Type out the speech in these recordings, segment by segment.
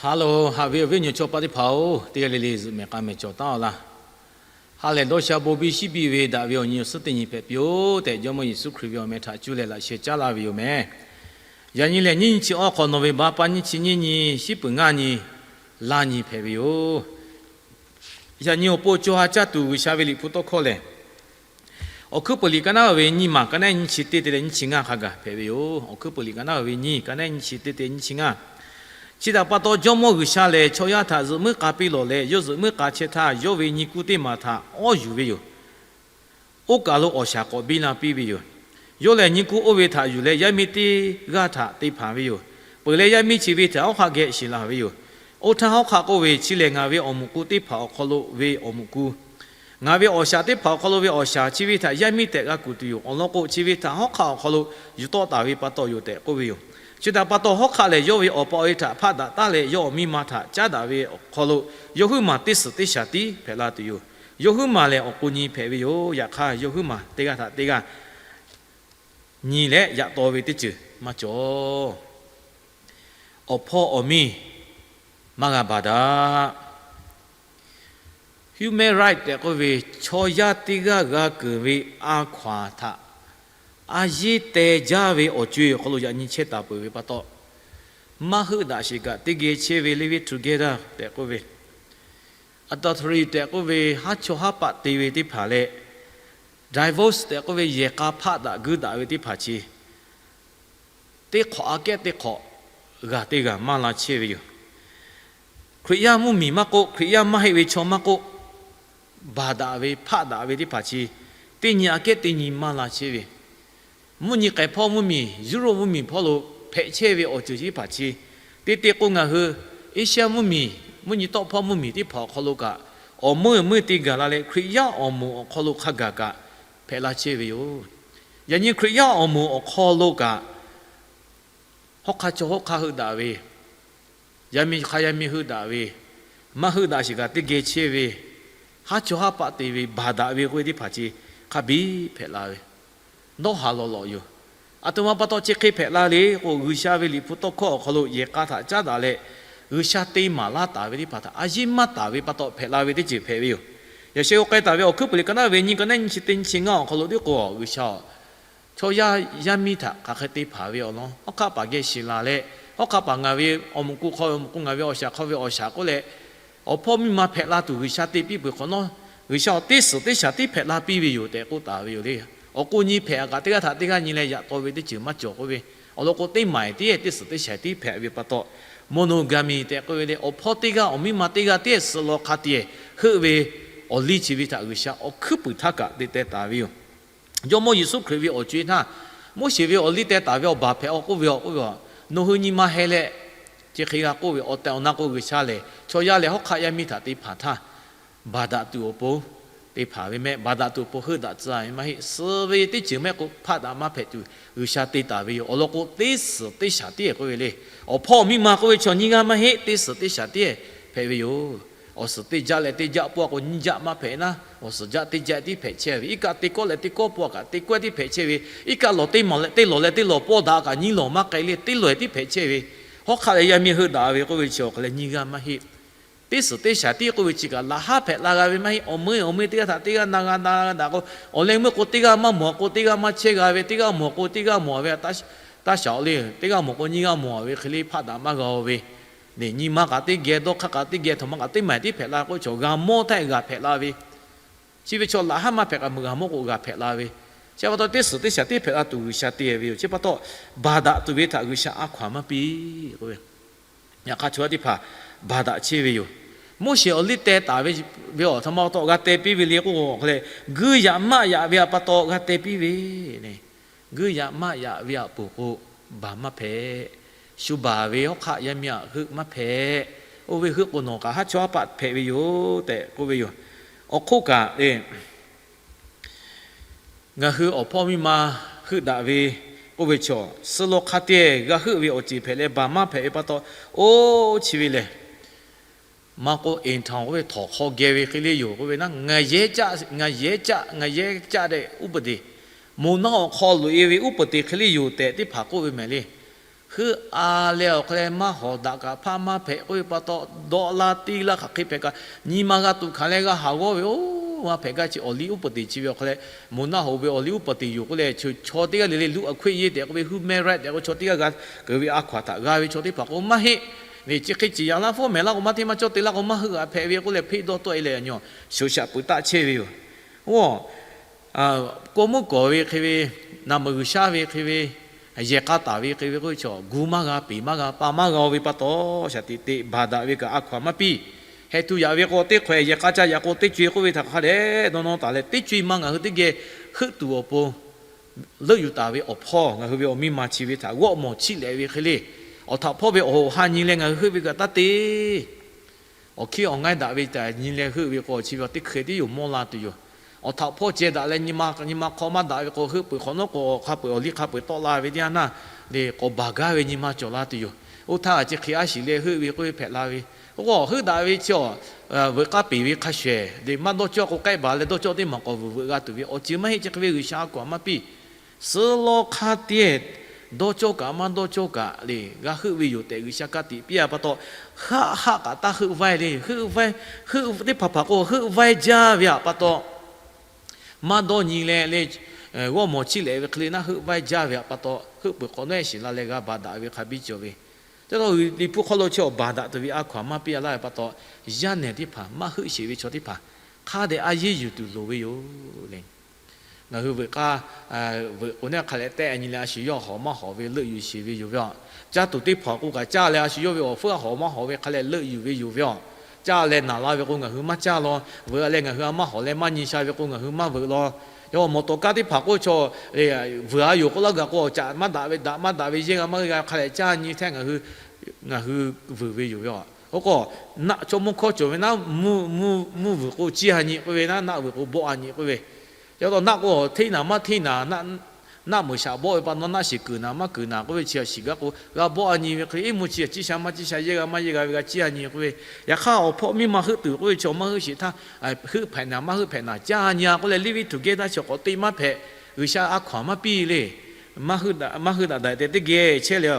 Hello, haꞈ ve awˬ viˉ awˬ nyi chaw paˆ teˇ hpaˍ-oˬ, teˇ g'aˇ le le zuhꞈ mehˍ k'a mehˍ cawˬ taˉ-aw laˇ. Ha lehˬ dawˇ sha bon biˇ shiˉ biˇ ve daꞈ ve awˬ nyi awˬ suhˉ teˇ nyi hpehꞈ piˇ-oˬ tehꞈ, Jawˇmawˇ Yeˍsuˆ Hkriꞈ ve awˬ meh htaꞈ cuˇ leh laꞈ sheh caˉ laˇ ve yoˬ meh. Yaꞈ nyi lehˬ, nyiˇ nyi chi awˬ hk'awꞈ nawˬ ve baˆ paˇ nyiˇ chi nyiˇ nyi, shiˉ peuˬ ngaˇ nyi, laˇ nyi hpehꞈ ve yoˬ. Yaꞈ nyi awˬ pon co ha caˇ tuˬ G'uiˬsha ve Liꞈ hpu tawˇ hkawˇ lehˬ, Awˬ hkuiˉ peuˬ liꞈ ka naˉ ve nyiˇ maˬ ka naˉ nyiˇ chi teˇ te leh nyiˇ chi ngaˇ hk'a gaˬ hpehꞈ ve yoˬ. Awˬ hkuiˉ peuˬ liꞈ ka naˉ ve nyiˇ ka naˉ nyiˇ chi teˇ te nyiˇ chi ngaˇ. Chi htaꞈ pa taw, Jawˇmawˇ G'uiˬsha lehˬ chaw yaˇ htaꞈ zuhꞈ muiˉ k'a piˇ lawˬ leh, yawˇ zuhꞈ muiˉ k'a chehˇ htaˇ, yawˇ ve nyi kuˇ teˇ maˬ htaꞈ awˇ yuˬ ve yoˬ. Oˇ kaˬ lo awˬ shaˍ k'awꞈ biˇ la piˇ ve yoˬ. Yawˇ lehˬ nyi kuˇ oˇ ve htaꞈ yuˬ leh, yaˇ miˇ teˇ g'aˇ htaꞈ te hpanˍ ve yoˬ. Peuˬ leh yaˇ miˇ chi ve htaꞈ hawˉ hk'aˆ geh shiˍ laˬ ve yoˬ. Oˇ htaˇ hawˉ hk'aˆ k'oˆ ve, Chi lehˬ ngaˬ ve awˬ moˍ k'u teˇ hpaˍ awˬ hk'aw lo ve awˬ moˍ k'u, ngaˬ ve awˬ shaˍ teˇ hpaˍ awˬ hk'aw lo ve awˬ shaˍ, chi ve htaꞈ yaˇ miˇ tehꞈ g'a kuˬ tuˬ yoˬ. Awˬ lawn k'o, chi ve htaꞈ hawˉ hk'aˆ awˬ hk'aw lo yuˬ tawˆ taˍ ve pa taw yoˬ tehꞈ k'oˆ ve yoˬ. Chi htaꞈ pa taw, hawˉ hk'aˆ lehˬ yawˇ ve awˬ pa awˬ e htaꞈ hpaˆ daꞈ taˉ leh, yawˇ awˬ miˇ ma htaꞈ caˉ daꞈ ve awˬ hk'aw lo, yawˇ huiˉ maˬ teˇ suhˍ teˇ shaˍ tiˉ hpehꞈ la tuˬ yoˬ. Yawˇ huiˉ maˬ lehˬ awˬ k'o nyi hpehꞈ ve yoˬ. Yaꞈ hk'aˇ, yawˇ huiˉ maˬ teˇ g'aˇ htaꞈ teˇ g'aˇ nyi leh yaꞈ taw ve teˇ ceuˬ maˇ cawˬ. Awˬ hpawˇ awˬ miˇ maˇ g'a baˬ daꞈ. Human right tehꞈ k'oˆ ve, chaw yaˇ teˇ g'aˇ g'a keunˍ ve a hkaw-anˬ htaꞈ a yeˇ teh jaˇ ve awˬ co-e awˬ hk'aw lo yaꞈ nyi chehˇ taˍ peuˬ ve pa taw, maˇ heuˆ daꞈ sheˍ kaꞈ teˇ geh chehˇ ve, living together tehꞈ k'oˆ ve, adultery tehꞈ k'oˆ ve, haˉ chawˇ haˉ paˆ te ve teˇ hpaˍ leh, divorce tehꞈ k'oˆ ve, yehˬ k'a hpaˆ daꞈ guiˇ daꞈ ve teˇ hpaˍ chi, teˇ hk'awꞈ aꞈ kehˉ teˇ hk'awꞈ g'aˬ te g'aˬ maˇ la chehˇ ve yoˬ. Hkriꞈ yaˇ mvuhˇmiˬ maˇ k'oˆ, Hkriꞈ yaˇ maˇ heˆ ve chaw maˇ k'oˆ, baˬ daꞈ ve hpaˆ daꞈ ve teˇ hpaˍ chi, teˇ nyi aꞈ kehˉ teˇ nyi maˇ la chehˇ ve, mvuhˇ nyi k'ai hpawˇ mvuhˇmiˬ, Yuˇrawˇ mvuhˇmiˬ hpawˇ lo hpehꞈ chehˇ ve awˬ ceuˬ chi teˇ hpaˍ chi, te te k'o ngaˬ hui Eˇshaˇ mvuhˇmiˬ, mvuhˇ nyi tawˆ hpawˇ mvuhˇmiˬ teˇ hpaˍ awˬ hk'aw lo kaꞈ, awˬ meuˇ awˬ meuˇ te gaˬ la leh, Hkriꞈ yaˇ awˬ moˍ awˬ hk'aw lo hk'a gaˬ kaꞈ hpehꞈ la chehˇ ve yoˬ. Yaꞈ nyi Hkriꞈ yaˇ awˬ moˍ awˬ hk'aw lo kaꞈ, hawˉ hk'aˇ chaw hawˉ hk'aˇ heuˆ daꞈ ve, yaˇ miˇ hk'aˇ yaˇ miˇ heuˆ daꞈ ve, maˇ heuˆ daꞈ sheˍ kaꞈ teˇ geh chehˇ ve, haˉ chawˇ haˉ paˆ te ve, baˬ daꞈ ve k'oˆ ve teˇ hpaˍ chi hk'a biˇ hpehꞈ la ve, dawˇ haˍ lawˬ lawꞈ yoˬ. Aˬ htoꞈ ma pa taw chi hk'e hpehꞈ la le k'o, G'uiˬsha ve Liꞈ hpu tawˇ hkawˇ awˬ hk'aw lo yehˬ k'a htaꞈ caˉ daꞈ leh, G'uiˬsha te maˍ laˇ taˍ ve teˇ hpaˍ htaꞈ a yeˇ maˇ taˍ ve pa taw hpehꞈ la ve teˇ ceuˬ hpehꞈ ve yoˬ. Yaꞈ sheh k'o k'ai taˍ ve Awˬ hkuiˉ peuˬ liꞈ ka naˉ ve nyiˇ ka naˉ nyiˇ chi teˇ nyiˇ chi ngaˇ awˬ hk'aw lo tiˉ k'o, G'uiˬsha-oˬ, chaw yaˇ yaˇ miˇ htaꞈ hk'aˬ hk'e te hpanˍ ve awˬ lawn, hawˉ hk'aˆ paˍ geh shiˍ laˬ leh, hawˉ hk'aˆ paˍ ngaˬ ve awˬ moˍ k'u hk'aw ve awˬ moˍ k'u, ngaˬ ve awˬ shaˍ hk'aw ve awˬ shaˍ k'oˆ leh, awˬ hpawˇ miˇ ma hpehꞈ la tuˬ G'uiˬsha te piˇ peuˬ hk'awꞈ nawˉ, G'uiˬsha-oˬ, teˇ suhˍ teˇ shaˍ tiˉ hpehꞈ la piˇ ve yoˬ tehꞈ k'oˆ taˍ ve yoˬ le. Awˬ k'o nyi hpehꞈ kaꞈ teˇ g'aˇ htaꞈ teˇ g'aˇ nyi leh yaꞈ taw ve teˇ ceuˬ maˇ cawˬ k'oˆ ve, awˬ lawn k'o teˇ maˬ tiˉ teˇ suhˍ teˇ shaˍ tiˉ hpehꞈ ve pa taw, monogamy tehꞈ k'oˆ ve le, awˬ hpawˇ teˇ g'aˇ awˬ miˇ ma teˇ g'aˇ tiˉ suh law hk'a te heuˆ ve awˬ liˇ chi ve htaꞈ G'uiˬsha awˬ hkuiˉ puiˍ htaˇ kaꞈ te teh taˍ ve yoˬ. Jawˇmawˇ Yeˍsuˆ Hkriꞈ ve awˬ co-e htaˇ, Moˉseˍ ve awˬ liˇ teh taˍ ve awˬ baˬ hpehꞈ-aw k'oˆ ve, k'oˆ ve, nawˬ hui nyi ma heh leh, chi hk'e g'a k'oˆ ve awˬ tehˬ awˬ na k'o, G'uiˬsha lehˬ chaw yaˇ leh hawˉ hk'aˆ yaˇ miˇ htaꞈ te hpanˍ htaˇ, baˬ daꞈ tuˬ awˬ pon te hpanˍ ve mehˆ, baˬ daꞈ tuˬ awˬ pon heuˆ daꞈ tcuh ve maˇ heˆ. Suh ve teˇ ceuˬ mehˆ k'o hpaˆ daꞈ maˇ hpehꞈ tuˬ G'uiˬsha te taˍ ve yoˬ. Awˬ lawn k'o teˇ suhˍ teˇ shaˍ tiˉ k'oˆ ve le. Awˬ hpawˇ awˬ miˇ ma k'oˆ ve chaw nyiˇ g'aˇ maˇ heˆ, teˇ suhˍ teˇ shaˍ tiˉ hpehꞈ ve yoˬ. Awˬ suhˍ teˇ jaˆ leh teˇ jaˆ pawˆ k'o nyiˇ jaˆ maˇ hpehꞈ naˉ, awˬ suhˍ jaˆ teˇ jaˆ tiˉ hpehꞈ chehˇ ve. Iˉ kaˆ teˇ kawˆ leh teˇ kawˆ pawˆ kaꞈ teˇ kawˆ tiˉ hpehꞈ chehˇ ve. Iˉ kaˆ lawˬ teˇ mawˬ leh teˇ lawˬ leh teˇ lawˬ pawˆ daꞈ kaꞈ nyiˇ lawˬ maˇ k'ai le, teˇ lawˬ tiˉ hpehꞈ chehˇ ve. Hawˉ hk'aˆ leh yaˇ miˇ heuˆ daꞈ ve k'oˆ ve chi awˬ hk'aw leh nyiˇ g'aˇ maˇ heˆ. Teˇ suhˍ teˇ shaˍ tiˉ k'oˆ ve chi kaꞈ laꞈ haˉ hpehꞈ la g'a ve maˇ heˆ. Awˬ meuˇ awˬ meuˇ teˇ g'aˇ htaꞈ teˇ g'aˇ na g'a na g'a daꞈ k'o, awˬ leh meuˇ k'o teˇ g'aˇ maˇ mawˬ k'o teˇ g'aˇ maˇ chehˇ g'a ve, teˇ g'aˇ mawˬ k'o teˇ g'aˇ mawˬ ve, taˇ shaˍ-oꞈ le. Teˇ g'aˇ mawˬ k'o nyiˇ g'aˇ mawˬ ve hk'e le hpaˆ daꞈ maˇ g'a-o ve, nyi ma kaꞈ teˇ geh, dawˇ hk'aˇ kaꞈ teˇ geh, htaꞈ ma kaꞈ teˇ maˬ tiˉ hpehꞈ la k'o, chaw g'a mawˇ htaˇ g'a hpehꞈ la ve. Chi ve chaw laꞈ haˉ maˇ hpehꞈ kaꞈ meuꞈ g'a mawˇ k'o g'a hpehꞈ la ve. Chi pa taw teˇ suhˍ teˇ shaˍ tiˉ hpehꞈ la tuˬ G'uiˬsha te ve yoˬ. Chi pa taw, baˬ daꞈ tuˬ ve htaꞈ G'uiˬsha a hkaw-anˬ maˇ piˇ k'oˆ ve, yaꞈ hk'aˇ chaw yaˇ teˇ hpaˍ baˬ daꞈ chehˇ ve yoˬ. Moˉseˍ awˬ liˇ teh taˍ ve, ve awˬ htaꞈ ma pa taw g'a teh piˇ ve le k'o, awˬ hk'aw leh guiˇ yaꞈ maˆ yaꞈ ve pa taw g'a teh piˇ ve le. Guiˇ yaꞈ maˆ yaꞈ ve aꞈ poˬ k'o, baˬ maˇ hpehꞈ. Shu baˬ ve hawˉ hk'aˆ yaˇ miˇ aꞈ heuˆ maˇ hpehꞈ. Oˇ ve heuˆ k'o nawˬ kaꞈ haˉ chawˇ haˉ paˆ hpehꞈ ve yoˬ tehꞈ k'oˆ ve yoˬ. Awˬ hk'oˆ kaꞈ le, ngaˬ hui awˬ hpawˇ miˇ ma heuˆ daꞈ ve k'oˆ ve chaw, suh law hk'a te g'a heuˆ ve awˬ ceuˬ hpehꞈ leh baˬ maˇ hpehꞈ ve pa taw, oˇ chi ve lehˬ, maˇ k'oˆ, eˍhtawnˍ k'oˆ ve htawnˍ hk'aw geh ve hk'e le yoˬ k'oˆ ve, ngaˬ yehˉ caˆ, ngaˬ yehˉ caˆ leh uˉ peˍ teˍ, moˬ naˆ awˬ hk'aw loꞈ-e ve uˉ peˍ teˍ hk'e le yoˬ tehꞈ teˇ hpaˍ k'oˆ ve mehˍ le. Heuˆ a leh awˬ hk'aw leh maˇ hawˍ daꞈ kaꞈ hpaˇ maˇ hpehꞈ k'oˆ ve pa taw, dawˆ la te la hk'aˬ hk'e hpehꞈ kaꞈ, nyi ma g'a tuꞈ hkanˍ leh g'a haˍ g'awˇ ve oˇ, maˇ hpehꞈ gaˇ chi awˬ liˇ uˉ peunˍ te chi ve awˬ hk'aw leh, moˍ naˆ hoꞈ ve awˬ liˇ uˉ peunˍ te yoˬ k'oˆ leh, chaw teˇ g'aˇ le le လူ့အခွင့်အရေး tehꞈ k'oˆ ve, human right tehꞈ k'oˆ ve, chaw teˇ g'aˇ g'a keunˍ ve a hkaw aˬ htaꞈ g'a ve chaw teˇ hpaˍ k'o maˇ heˆ. Leh chi hk'e ciˍ yanˍ laˇ, fawˉ mehˍ laˇ k'o maˇ hteˇ maˇ cawˇ te laˇ k'o maˇ heuˆ g'aꞈ hpehꞈ ve k'oˆ leh, hpeˆ dawˇ tawˆ e leh a nyi, shoˍ shaꞈ peuˬ taˆ chehˇ ve yoˬ. Oˇ, kawˇ meuˇ kawˍ ve hk'e ve, naˬ meuˍ G'uiˬsha ve hk'e ve, yehˬ k'a taˍ ve hk'e ve k'oˆ ve chaw, gu maˇ g'a, peˍ maˇ g'a, pa maˇ g'a ve pa taw, shaˍ tiꞈ te baˬ daꞈ ve kaꞈ a hkaw aˬ maˇ piˇ. Heh tuˬ yaꞈ ve k'o teˇ hk'awꞈ yehˬ k'a ca yaꞈ k'o teˇ co e k'oˆ ve htaꞈ hk'a dehꞈ dawˇ nawˇ taˍ leh, teˇ co e ma ngaˬ hui teˇ geh heuˆ tuˬ awˬ pon leuˆ yuˬ taˍ ve awˬ hpawˇ ngaˬ hui ve awˬ miˇ ma chi ve htaꞈ g'awˆ mawˬ chiˇ lehꞈ ve hk'e le, awˬ htaꞈ hpawˇ ve awˬ hoꞈ ha nyi leh ngaˬ hui heuˆ ve kaꞈ taˇ te. Awˬ hkiˇ awˬ ngaiˇ daꞈ ve taꞈ nyi leh heuˆ ve k'o, chi ve teˇ hkeh tiˉ yoˬ mawˇ la tuˬ yoˬ. Awˬ htaꞈ hpawˇ ceh daꞈ leh nyi ma hk'aw maˇ daꞈ ve k'o, heuˆ peuˬ hk'awꞈ nawˉ k'o, hk'a peu-eˬ awˬ liˇ hk'a peu-eˬ tawˆ la ve teˇ yanˇ naˇ, le k'awꞈ baˬ gaˇ ve nyi ma cawˬ la tuˬ yoˬ. Oˇ htaˇ chi hk'e a shiˍ leh heuˆ ve k'oˆ ve hpehꞈ la ve. Oˇ k'o heuˆ daꞈ ve chi a, veuꞈ k'aˇ peˍ ve hk'a shuˍ eˬ le, maˇ dawˇ cawˇ k'o k'ehˆ baˬ leh dawˇ cawˇ teˇ maˬ k'awꞈ vuiˬ veuꞈ g'a tuˬ ve awˬ ceuˬ maˇ heˆ. Chi hk'e ve G'uiˬsha a hkaw aˬ maˇ piˇ. Suhˉ lawˇ hk'aˇ teˇ, dawˇ cawˇ kaꞈ maˇ dawˇ cawˇ kaꞈ le, g'a heuˆ ve yoˬ tehꞈ G'uiˬsha ka tiꞈ piˇ a pa taw, haˆ haˆ kaꞈ taˇ heuˆ vaiˇ le. Heuˆ vaiˇ, heuˆ teˇ hpaˍ hpaˍ k'o heuˆ vaiˇ jaˇ ve a pa taw, maˇ dawˇ nyi leh le, g'awˇ mawˬ chiˇ lehꞈ ve hk'e le naˆ heuˆ vaiˇ jaˇ ve a pa taw, heuˆ peuˬ hk'awꞈ nawˉ ehˉ shiˍ la leh g'a baˬ daꞈ ve hk'a biˇ cawˬ ve. Chi taw Liꞈ hpu hk'aw lo chi awˬ baˬ daꞈ tuˬ ve a hkaw aˬ maˇ piˇ a laˇ ve pa taw, yaˇ nehˬ teˇ hpaˍ maˇ heuˆ sheˍ ve chaw teˇ hpaˍ hk'a dehꞈ a yeˇ yuˬ tuˬ loˍ ve yoˬ le. Ngaˬ hui veuꞈ k'aˇ, veuꞈ k'o neˇ hk'a leh tehˆ nyi leh a shu yawˇ hawˍ maˇ hawˍ ve leuˆ yuˬ sheˍ ve yoˬ ve a. Caˇ tuˬ teˇ hpaˍ k'o kaꞈ caˇ leh a shu yawˇ ve awˬ hpfuhˇ hawˍ maˇ hawˍ ve hk'a leh leuˆ yuˬ ve yoˬ ve a. Caˇ leh naˬ la ve k'o ngaˬ hui maˇ caˇ law. Veuꞈ leh ngaˬ hui a maˇ hawˍ leh maˇ nyi sha ve k'o ngaˬ hui maˇ veuꞈ law. Yaꞈ hk'aˇ mawˬ tawˍ kaˇ teˇ hpaˍ k'o chaw, veuꞈ a yoˬ k'oˆ laˇ gaˬ k'o, caꞈ maˇ daꞈ ve, daꞈ maˇ daꞈ ve yehˇ g'a maˇ g'a hk'a leh caˇ nyi hteˇ ngaˬ hui, ngaˬ hui vuiˬ ve yoˬ ve a. Oˇ k'o, naˆ chaw mvuhˇ hkawˇ cawˬ ve naˉ, mvuhˇ vuiˬ k'o ciˇ ha nyi k'oˆ ve naˉ, naˆ vuiˬ k'o bawˆ ha nyi k'oˆ ve. Yaꞈ hk'aˇ naˆ k'o hteˇ naˍ maˇ hteˇ naˍ, naˆ meuˍ shaꞈ bawˆ ve pa taw naˆ shiˍ kuiˬ naˍ maˇ kuiˬ naˍ k'oˆ ve chi a shiˍ gaˇ k'o g'a bawˆ a nyi ve hk'e le, iˉ mvuhˇ chi a ciˇ sha maˇ ciˇ sha yehˇ g'a maˇ yehˇ g'a ve g'a ciˇ ha nyi k'oˆ ve. Yaꞈ hk'aˇ awˬ hpawˇ miˇ ma heuˆ tuˬ k'oˆ ve chaw maˇ heuˆ sheˍ htaˇ, heuˆ hpehꞈ naˍ maˇ heuˆ hpehꞈ naˍ caˇ nyi a k'oˆ leh, live together chi k'awꞈ te maˇ hpehꞈ. G'uiˬsha a hkaw aˬ maˇ piˇ le. Maˇ heuˆ daꞈ, maˇ heuˆ daꞈ daꞈ tehꞈ teˇ geh chehˇ leh,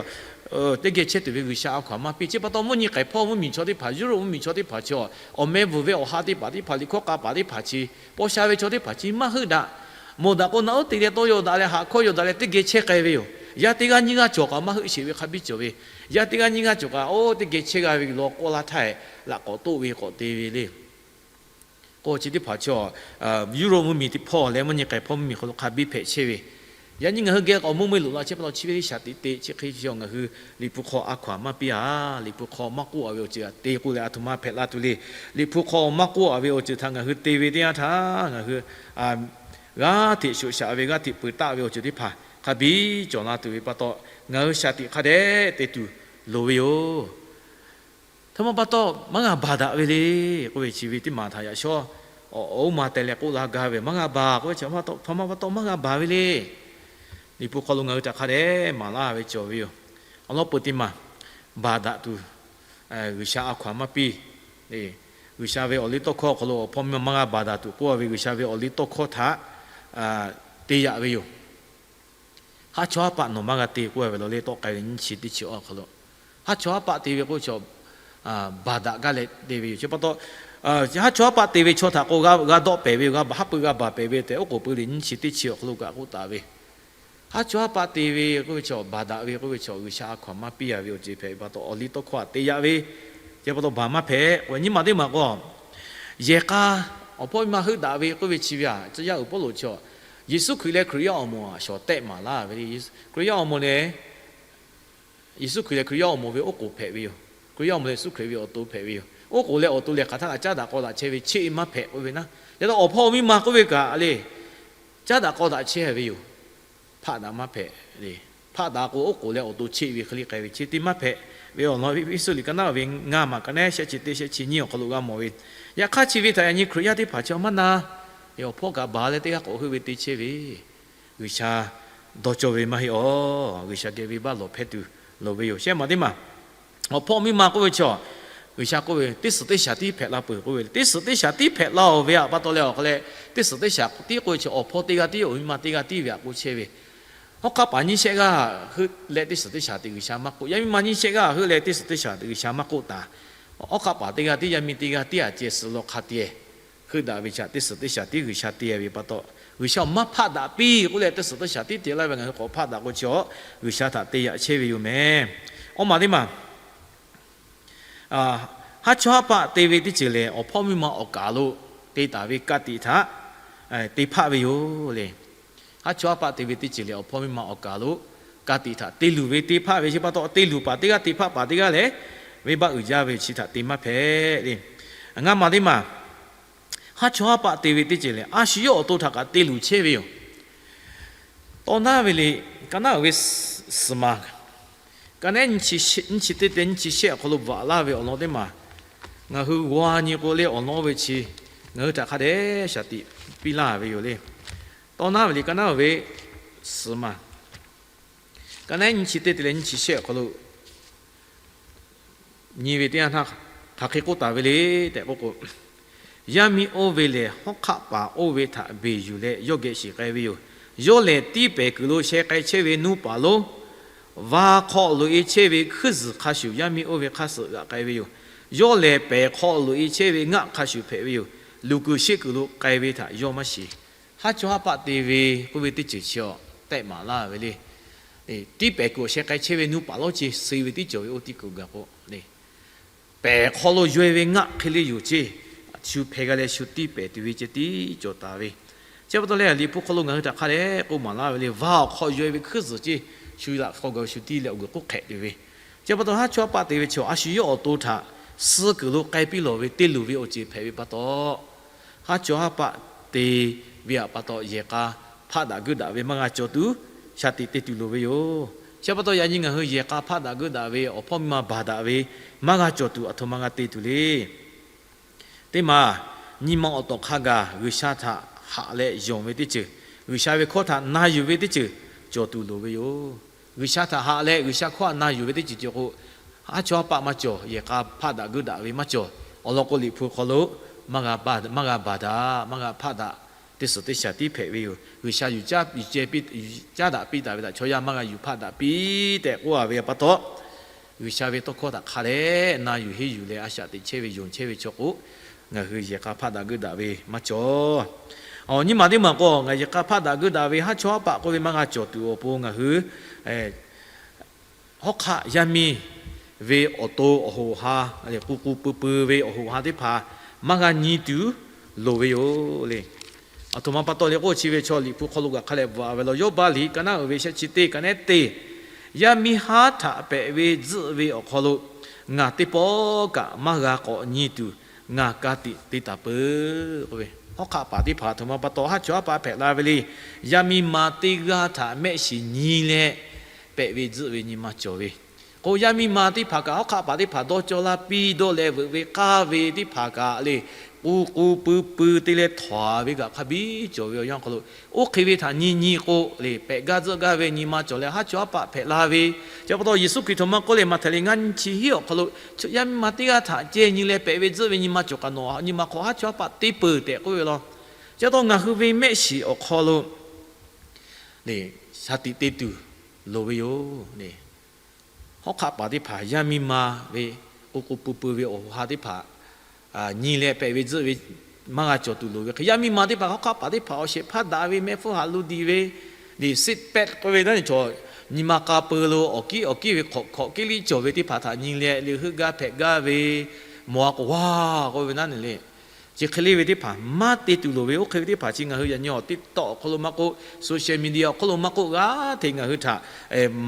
teˇ geh chehˇ tuˬ ve G'uiˬsha a hkaw aˬ maˇ piˇ. Chi pa taw mvuhˇ nyi k'ai hpawˇ mvuhˇ miˬ chaw teˇ hpaˍ, Europe mvuhˇ miˬ chaw teˇ hpaˍ chi, awˬ meh vuiˬ ve awˬ ha teˇ hpaˍ teˇ hpaˍ, liꞈ hkawˇ k'a paˍ teˇ hpaˍ chi, paw sha ve chaw teˇ hpaˍ chi maˇ heuˆ daꞈ. Mawˬ daꞈ k'o naˆ uˉ te leh tawˇ yaw daꞈ leh haꞈ hkawˇ yaw daꞈ leh teˇ geh chehˇ k'ai ve yoˬ. Yaˇ teˇ g'aˇ nyiˇ g'aˇ cawˬ kaꞈ maˇ heuˆ sheˍ ve hk'a biˇ cawˬ ve. Yaˇ teˇ g'aˇ nyiˇ g'aˇ cawˬ kaꞈ oˇ teˇ geh chehˇ g'a ve law k'awˇ laˇ htaˇ, laꞈ k'awꞈ toˆ ve k'awꞈ te ve le. K'o chi teˇ hpaˍ chi, Europe mvuhˇ miˬ teˇ hpawˇ leh mvuhˇ nyi k'ai hpawˇ mvuhˇ miˬ hk'aw lo hk'a biˇ hpehꞈ chehˇ ve. Yaꞈ nyi ngaˬ hui geh k'awꞈ mvuhˇ meuˇ loꞈ la chehˇ pa taw chi ve shaˍ tiꞈ te chi hk'e chi ngaˬ hui Liꞈ hpu hk'aw a hkaw aˬ maˇ piˇ a. Liꞈ hpu hk'aw maˇ k'oˆ a ve awˬ ceuˬ te k'oˆ leh a htoꞈ ma hpehꞈ la tuˬ le. Liꞈ hpu hk'aw maˇ k'oˆ a ve awˬ ceuˬ htaꞈ ngaˬ hui te ve teˇ yanˇ htaˇ ngaˬ hui g'aˇ hteꞈ shoꞈ shaꞈ ve g'aˇ hteꞈ peuˬ taˆ ve awˬ ceuˬ teˇ hpaˍ hk'a biˇ cawˬ la tuˬ ve pa taw, ngaˬ hui shaˍ tiꞈ hk'a dehꞈ te tuˬ loˍ ve yoˬ. Htaꞈ ma pa taw maˇ g'a baˬ daꞈ ve le k'oˆ ve chi ve teˇ maˬ htaꞈ yaꞈ shawˉ awˬ oˉ ma teh leh k'oˆ la gaˇ ve, maˇ g'a baˬ k'oˆ ve chi htaꞈ ma pa taw maˇ g'a baˬ ve le. Liꞈ hpu hk'aw lo ngaˬ hui htaꞈ hk'a dehꞈ maˍ laˇ ve cawˬ ve yoˬ. Awˬ lawn peuˬ teˇ maˬ, baˬ daꞈ tuˬ G'uiˬsha a hkaw aˬ maˇ piˇ. G'uiˬsha ve awˬ liˇ tawˇ hkawˇ awˬ hk'aw lo awˬ hpawˇ miˇ ma maˇ g'a baˬ daꞈ tuˬ k'oˆ a ve G'uiˬsha ve awˬ liˇ tawˇ hkawˇ htaꞈ te yaꞈ ve yoˬ. Haˉ chawˇ haˉ paˆ nawˬ maˇ g'a te k'oˆ ve lawˬ le tawˆ k'ai ve nyiˇ chi teˇ chi awˬ hk'aw lo, haˉ chawˇ haˉ paˆ te ve k'oˆ ve chaw, baˬ daꞈ gaˇ leh te ve yoˬ. Chi pa taw, haˉ chawˇ haˉ paˆ te ve chaw htaꞈ k'o g'a dawˆ pehˍ ve yoˬ, g'a haˉ pui g'a baˬ pehˍ ve tehꞈ oˉ k'oˍ pui liꞈ nyiˇ chi teˇ chi awˬ hk'aw lo kaꞈ k'oˆ taˍ ve. Haˉ chawˇ haˉ paˆ te ve k'oˆ ve chaw, baˬ daꞈ ve k'oˆ ve chaw, G'uiˬsha a hkaw aˬ maˇ piˇ a ve awˬ ceuˬ hpehꞈ ve pa taw awˬ liˇ tawˇ hkawˇ htaꞈ te yaꞈ ve. Chi pa taw baˬ maˇ hpehꞈ k'o, nyiˇ maˬ teˇ maˬ k'o, yehˬ k'a awˬ hpawˇ miˇ ma heuˆ daꞈ ve k'oˆ ve chi ve a, tcuh yaˇ uiˍ Pawˇluꞈ chaw, Yeˍsuˆ Hkriꞈ leh Hkriꞈ yaˇ awˬ moˍ a shawˍ tehˆ maˍ laˇ ve le. Hkriꞈ yaˇ awˬ moˍ lehˬ, Yeˍsuˆ Hkriꞈ lehˬ Hkriꞈ yaˇ awˬ moˍ ve oˉ k'oˍ hpehꞈ ve yoˬ. Hkriꞈ yaˇ awˬ moˍ lehˬ Yeˍsuˆ Hkriꞈ ve awˬ to hpehꞈ ve yoˬ. Oˉ k'oˍ leh awˬ to lehˬ hk'aˬ htaˇ kaꞈ caˉ daꞈ k'aw daꞈ chehˇ ve cheˆ maˇ hpehꞈ k'oˆ ve naˉ. Yaꞈ hk'aˇ awˬ hpawˇ miˇ ma k'oˆ ve kaꞈ le, caˉ daꞈ k'aw daꞈ chehˇ ve yoˬ. Hpaˆ daꞈ maˇ hpehꞈ le. Hpaˆ daꞈ k'o oˉ k'oˍ leh awˬ to cheˆ ve hk'e le k'ai ve chi teˇ maˇ hpehꞈ ve awˬ lawn Eˇfeˇsuꞈ liꞈ ka naˉ ve ngaˇ maˬ ka naˉ shehˆ chi teˇ shehˆ chi nyiˇ awˬ hk'aw lo g'a mawˬ ve. Yaꞈ hk'aˇ chi ve htaꞈ yaꞈ nyi Hkriꞈ yaˇ teˇ hpaˍ chi a maˇ na, awˬ hpawˇ kaꞈ baˬ leh teˇ g'aˇ k'awꞈ heuˆ ve te chehˇ ve, G'uiˬsha dawˇ cawˇ ve maˇ heˆ awˬ. G'uiˬsha geh venˇbaˆ lawˬ hpehˇ tuˬ loˍ ve yoˬ. Shehˆ maˬ teˇ maˬ, awˬ hpawˇ miˇ ma k'oˆ ve chaw, G'uiˬsha k'oˆ ve teˇ suhˍ teˇ shaˍ tiˉ hpehꞈ la peuˬ k'oˆ ve, teˇ suhˍ teˇ shaˍ tiˉ hpehꞈ la-oˬ ve a pa taw leh awˬ hk'aw leh, teˇ suhˍ teˇ shaˍ tiˉ k'oˆ ve chaw awˬ hpawˇ teˇ g'aˇ tiˉ awˬ miˇ ma teˇ g'aˇ tiˉ ve htaꞈ k'oˆ chehˇ ve. Hawˉ hk'aˆ paˍ nyiˇ shehˆ g'aˇ heuˆ leh teˇ suhˍ teˇ shaˍ teꞈ G'uiˬsha maˇ k'oˆ, yaˇ miˇ ma nyiˇ shehˆ g'aˇ heuˆ leh teˇ suhˍ teˇ shaˍ teꞈ G'uiˬsha maˇ k'oˆ taˍ. Hawˉ hk'aˆ paˍ teˇ g'aˇ tiˉ yaˇ miˇ teˇ g'aˇ tiˉ aꞈ ceh suh law hk'a tiꞈ heuˆ daꞈ ve chi teˇ suhˍ teˇ shaˍ tiˉ G'uiˬsha te ve pa taw, G'uiˬsha awˬ maˇ hpaˆ daꞈ piˇ k'oˆ leh teˇ suhˍ teˇ shaˍ tiˉ te laˇ ve ngaˬ hui k'awꞈ hpaˆ daꞈ k'o chi awˬ G'uiˬsha htaꞈ te yaꞈ chehˇ ve yoˬ meh. Awˬ maˬ teˇ maˬ haˉ chawˇ haˉ paˆ te ve teˇ ceuˬ lehˬ, awˬ hpawˇ miˇ ma awˬ kaˍ lo te taˍ ve ka tiꞈ htaꞈ te hpaˆ ve yoˬ le. Haˉ chawˇ haˉ paˆ te ve teˇ ceuˬ lehˬ, awˬ hpawˇ miˇ ma awˬ kaˍ lo ka tiꞈ htaꞈ te luˬ ve te hpaˆ ve chi pa taw, te luˬ paˍ teˇ g'aˇ te hpaˆ paˍ teˇ g'aˇ lehˬ, venˇbaˆ uiˍ jaˇ ve chi htaꞈ te maˇ hpehꞈ le. Ngaˇ maˬ teˇ maˬ haˉ chawˇ haˉ paˆ te ve teˇ ceuˬ lehˬ, a shu yawˇ awˬ to htaꞈ kaꞈ te luˬ chehˇ ve yoˬ. Tawˇ naˉ ve le, ka naˉ uiˍ ve suhˍ maˬ, ka naˉ nyiˇ chi teˇ te nyiˇ chi shehˆ awˬ hk'aw lo bvuhꞈ laˇ ve awˬ lawn teˇ maˬ, ngaˬ hui g'aw nyi k'o le awˬ lawn oˇ ve chi ngaˬ hui htaꞈ hk'a dehꞈ shaˍ tiꞈ piˇ laˇ ve yoˬ le. Tawˇ naˉ ve le, ka naˉ uiˍ ve suhˍ maˬ, ka naˉ nyiˇ chi teˇ te leh nyiˇ chi shehˆ awˬ hk'aw lo nyi ve teˇ yanˇ htaˇ, hk'aˬ hk'e k'oˆ taˍ ve le tehꞈ k'oˆ k'o, yaˇ miˇ oˇ ve lehˬ, hawˉ hk'aˆ paˍ oˇ ve htaꞈ beˬ yuˬ leh yawˇ geh shiˍ k'ai ve yoˬ. Yawˇ lehˬ, tiˇ pehˍ kuiˬ lo sheh k'ai chehˇ ve nuˇ paˍ lonˉ, va hk'aw loꞈ e chehˇ ve hkuiˉ zuhˬ hk'a shuˍ, yaˇ miˇ oˇ ve hk'aˇ suh g'aꞈ k'ai ve yoˬ. Yawˇ lehˬ, pehˍ hk'aw loꞈ e chehˇ ve ngaˆ hk'a shuˍ hpehꞈ ve yoˬ. Luˬ kuiˬ sheˆ kuiˬ lo k'ai ve htaꞈ yawˇ maˇ shiˍ. Haˉ chawˇ haˉ paˆ te ve k'oˆ ve teˇ ceuˬ chi awˬ tehˆ maˍ laˇ ve le. Tiˇ pehˍ kuiˬ awˬ sheh k'ai chehˇ ve nuˇ paˍ lonˉ ce suh ve tiˉ cawˬ ve oˇ tiˇ kuiˬ gaˬ k'o, pehˍ hk'aw lo yawˇ e ve ngaˆ hk'e le yoˬ ce, shu hpeh g'a leh shu tiˇ pehˍ tuˬ ve ceh tiˉ cawˬ taˍ ve. Chi pa taw leh, Liꞈ hpu hk'aw lo ngaˬ hui htaꞈ hk'a dehꞈ k'oˆ maˍ laˇ ve le, va awˬ hk'aw yawˇ e ve hkuiˉ zuhˬ ce, shu laꞈ hk'aw gaˬ shu tiˇ leh awˬ guiˬ k'oˆ hk'ehꞈ tuˬ ve. Chi pa taw haˉ chawˇ haˉ paˆ te ve chi a shu yawˇ awˬ to htaꞈ suh kuiˬ lo k'ai piˇ lawˬ ve te luˬ ve awˬ ceuˬ hpehꞈ ve pa taw, haˉ chawˇ haˉ paˆ te ve pa taw yehˬ k'a hpaˆ daꞈ geuˆ daꞈ ve maˇ g'a cawˬ tuˬ, shaˍ tiꞈ te tuˬ loˍ ve yoˬ. Chi pa taw yaꞈ nyi ngaˬ hui yehˬ k'a hpaˆ daꞈ geuˆ daꞈ ve, awˬ hpawˇ miˇ ma baˬ daꞈ ve maˇ g'a cawˬ tuˬ aˬ htoꞈ ma g'a te tuˬ le. Teˇ maˬ, nyi ma awˬ tawˍ hk'a gaˬ G'uiˬsha htaꞈ haꞈ leh yonˍ ve teˇ ceuˬ, G'uiˬsha ve hkawˇ htaꞈ na yuˬ ve teˇ ceuˬ cawˬ tuˬ loˍ ve yoˬ. G'uiˬsha htaꞈ haꞈ leh G'uiˬsha hkawˇ htaꞈ na yuˬ ve teˇ ceuˬ cawˬ k'o, haˉ chawˇ haˉ paˆ maˇ cawˬ, yehˬ k'a hpaˆ daꞈ geuˆ daꞈ ve maˇ cawˬ. Awˬ lawn k'o, Liꞈ hpu hk'aw lo maˇ g'a baˬ daꞈ, maˇ g'a baˬ daꞈ, maˇ g'a hpaˆ daꞈ, teˇ suhˍ teˇ shaˍ tiˉ hpehꞈ ve yoˬ. G'uiˬsha yuˬ caˉ, yuˬ ceh piˇ, yuˬ caˉ daꞈ piˇ taˍ ve htaꞈ chaw yaˇ maˇ g'a yuˬ hpaˆ daꞈ piˇ tehꞈ k'oˆ a ve pa taw, G'uiˬsha ve tawˇ hkawˇ htaꞈ hk'a dehꞈ na yuˬ henˇ yuˬ leh a shaꞈ teꞈ chehˇ ve yonˍ chehˇ ve chaw k'o, ngaˬ hui yehˬ k'a hpaˆ daꞈ geuˆ daꞈ ve maˇ cawˬ. Awˬ nyi ma teˇ maˬ k'o, ngaˬ yehˬ k'a hpaˆ daꞈ geuˆ daꞈ ve haˉ chawˇ haˉ paˆ k'oˆ ve maˇ g'a cawˬ tuˬ awˬ pon ngaˬ hui hawˉ hk'aˆ yaˇ miˇ ve awˬ to awˬ hoꞈ ha, k'u k'u pui pui ve awˬ hoꞈ ha teˇ hpaˍ maˇ g'a nyi tuˬ loˍ ve yoˬ le. Aˬ htoꞈ ma pa taw le k'o, chi ve chaw Liꞈ hpu hk'aw lo kaꞈ hk'a dehꞈ bvuhꞈ a ve law, Yawˇbaˆ liꞈ ka naˉ uiˍ ve shehˆ chi teˇ ka nehˉ te, yaˇ miˇ haˉ htaꞈ pehꞈ ve tzuhˆ ve awˬ hk'aw lo ngaˬ teˇ pawˆ kaꞈ maˇ g'a k'awꞈ nyi tuˬ ngaˬ ka tiꞈ te taˍ peuˬ k'oˆ ve. Hawˉ hk'aˆ paˍ teˇ hpaˍ aˬ htoꞈ ma pa taw haˉ chawˇ haˉ paˆ hpehꞈ la ve le. Yaˇ miˇ ma teˇ g'aˇ htaꞈ mehˆ shiˍ nyi leh pehꞈ ve tzuhˆ ve nyi ma cawˬ ve k'o, yaˇ miˇ ma teˇ hpaˍ kaꞈ hawˉ hk'aˆ paˍ teˇ hpaˍ dawˇ cawˇ laˇ piˇ dawˇ leh veuꞈ ve k'aˇ ve teˇ hpaˍ kaꞈ le, k'u k'u pui pui te leh htawnˍ ve kaꞈ hk'a biˇ cawˬ ve awˬ yanˇ hk'aw lo, oˇ hk'e ve htaꞈ nyi nyi k'o le, pehꞈ gaˇ tzuhˆ gaˇ ve nyi ma cawˬ leh haˉ chawˇ haˉ paˆ hpehꞈ la ve. Chi pa taw Yeˍsuˆ Hkriꞈ htoꞈ ma k'oˆ le, Maꞈhtehˍ liꞈ ngaˇ nyiˇ chi hiˉ awˬ hk'aw lo, yaˇ miˇ ma teˇ g'aˇ htaꞈ ceh nyi leh pehꞈ ve tzuhˆ ve nyi ma cawˬ kaꞈ nawˬ nyi ma hk'aw haˉ chawˇ haˉ paˆ te peuˬ tehꞈ k'oˆ ve law. Chi pa taw ngaˬ hui ve mehˆ shiˍ awˬ hk'aw lo shaˍ tiꞈ te tuˬ loˍ ve yoˬ. Hawˉ hk'aˆ paˍ teˇ hpaˍ yaˇ miˇ ma ve k'u k'u pui pui ve awˬ hoꞈ ha teˇ hpaˍ nyi leh pehꞈ ve tzuhˆ ve maˇ g'a cawˬ tuˬ loˍ ve hk'e, yaˇ miˇ ma teˇ hpaˍ hawˉ hk'aˆ paˍ teˇ hpaˍ awˬ shehˍ hpaˇ daꞈ ve mehˆ hpfuhˇ haꞈ lo diˬ ve, liꞈ siˆ pehˆ k'oˆ ve naˉ neˬ chaw, nyi ma k'a peu lo awˬ kiˉ awˬ kiˉ ve hk'awꞈ hk'awꞈ kiˉ liˇ cawˬ ve teˇ hpaˍ htaꞈ nyi leh liꞈ heuˆ gaˇ hpehꞈ gaˇ ve, mawˬ a k'o wa k'oˆ ve naˉ neˬ le. Chi hk'e le ve teˇ hpaˍ maˇ te tuˬ loˍ ve, oˇ hk'e ve teˇ hpaˍ chi ngaˬ hui yaꞈ nyi awˬ TikTok awˬ hk'aw lo maˇ k'oˆ, social media awˬ hk'aw lo maˇ k'oˆ, g'aˇ hteꞈ ngaˬ hui htaꞈ